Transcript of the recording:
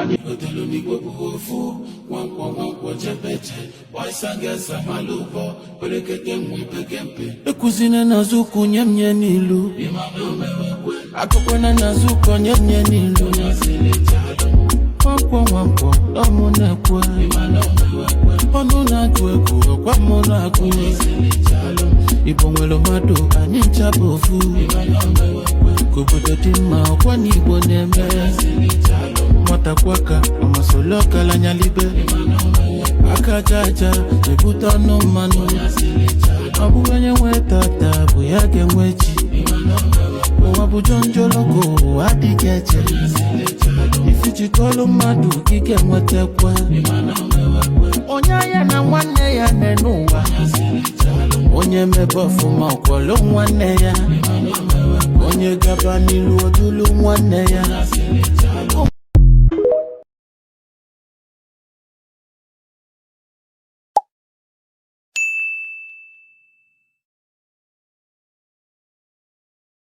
Anyị kpetelu n'Igbo bụ ofu. Nwankwọ, Nwankwọ, jebeje, boys and girls, amala ụbọ perekete nwa pekempe. Ekuzina n'azụ ụkwụ nye m nye n'ilu. Akụkwana n'azụ ụkọ nye m nye n'ilu. Nwankwọ, Nwankwọ, n'ọmụ na-ekwe ọnụ na-agụ egwu ọkwa mụ na-agụ. Igbo nwere mmadụ, anyị ncha bụ ofu. Ka obodo dị mma, ọkwa na Igbo na-eme nwata kwaka ọmasolo ọkalanyalibe aka aja aja ebute ọnụ mmanụ. Ọ bụghị onye nwe tata bụ ya ga-enwe chi. Ụwa bụ jonjoloko, ụwa adịghị eche. Ifichikọlụ mmadụ gị ga-enwetakwa onye anya na nwanne ya nne n'ụwa. Onye mebe ọfụma, ọkwọlụ nwanne ya. Onye gaba n'ilu, odulu nwanne ya.